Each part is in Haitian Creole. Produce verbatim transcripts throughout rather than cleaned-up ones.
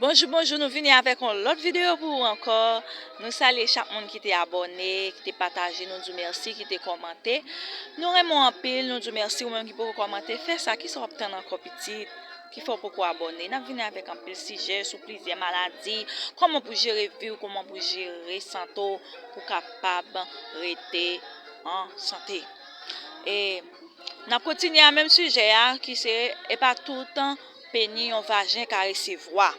Bonjou, bonjou, nou vini avèk yon lòt videyo pou ou ankò. Nou salye chak moun ki te abòne, ki te pataje, nou di w mèsi, ki te kòmante. Nou renmen w anpil, nou di w mèsi, ou menm ki poko kòmante, fè sa, kisa w ap tann ankò pitit, ki fè w poko abòne. N ap vini avèk anpil sijè sou plizyè maladi, kòman pou jere vi w, kòman pou jere sante w, pou kapab rete an sante. E n ap kontinye a menm sijè a, ki se, e pa tout peni yon vajen ka resevwa.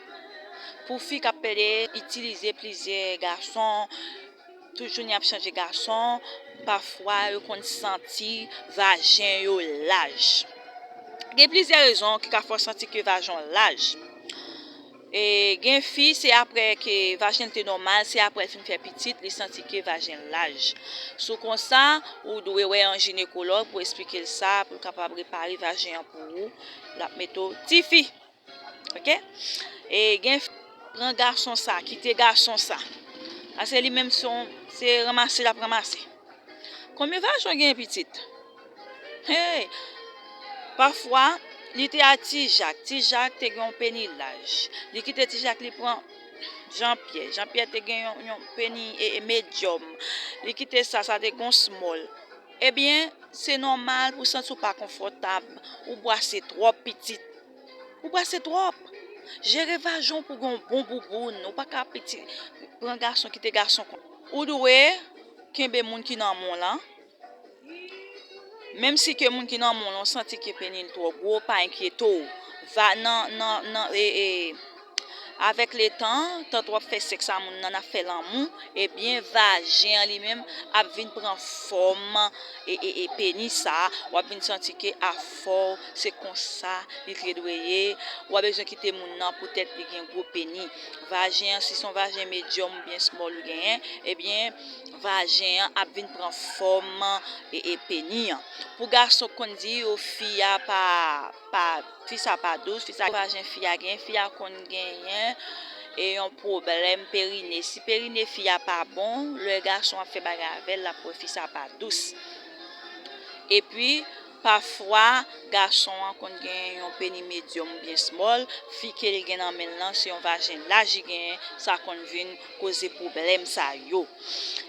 Pou fi k ap pede itilize plizyè gason, toujou ni ap chanje gason, pafwa yo konn santi vajen yo laj. Gen plizyè rezon ki ka fè w santi ke vajen w laj. E gen fi, se apre ke vajen l te nòmal, se apre l fin fè pitit, li santi ke vajen l laj. Sou konsa, ou dwe wè yon jinekològ pou esplike l sa, pou l kapab repare vajen an pou ou. L ap mete w tifi. Oke? E gen fi, pran gason sa, kite gason sa. Paske li menm se yon, se ranmase l ap ranmase. Konbyen vajen w gen pitit? Hey! Pafwa, li te a Ti Jak. Ti Jak te gen yon peni laj. Li kite Ti Jak, li pran Jan Pyè. Jan Pyè te gen yon, yon peni e, e medyòm. Li kite sa, sa te gen yon smòl. Ebyen, se nòmal pou w santi w pa konfòtab. Ou bwase twòp pitit. Ou bwase twòp. Jere vajen w pou gen yon bon bouboun. Ou pa ka piti, pran gason, kite gason kon. Ou dwe kenbe moun ki nan men w lan. Menm si ke moun ki nan men w lan, w santi ke peni l twò gwo, pa enkyete w. Va nan, nan, nan, e, e, avèk letan, tanto w ap fè sèks a moun nan, n ap fè lanmou, ebyen, vajen an li menm ap vin pran fòm, e, e, e, peni sa, w ap vin santi ke afè w, se konsa li te dwe ye, w ap bezwen kite moun nan poutèt li gen gwo peni. Vajen an, si se yon vajen medyòm oubyen smòl ou genyen, ebyen, vajen an ap vin pran fòm, e, e, peni an. Pou gason k konn di yo fi a pa, pa, fi sa pa dous, fi sa vajen fi a genyen, fi a konn genyen, e, yon pwoblèm perine. Si perine fi a pa bon, lè gason ap fè bagay avè l, l ap wè fi sa pa dous. Epi, pafwa, gason an konn gen yon peni medyòm oubyen smòl, fi ke l gen nan men l lan, se yon vajen laj li genyen, sa konn vin koze pwoblèm sa yo.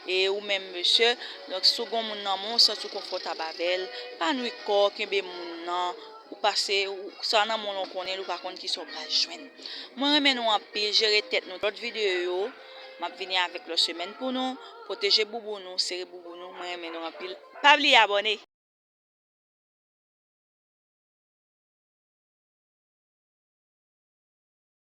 E ou menm mesye, donk, si w gen yon moun nan men w, w santi w konfòtab avè l, pa nwi kò w, kenbe moun nan, ou pase, ou, sa nan men w lan w konnen l, ou pa konn kisa w pral jwenn. Mwen renmen nou anpil, jere tèt nou. Lòt videyo yo, m ap vini avèk lòt semèn pou nou. Pwoteje bouboun ou, sere bouboun ou, mwen renmen nou anpil. Pa bliye abòne!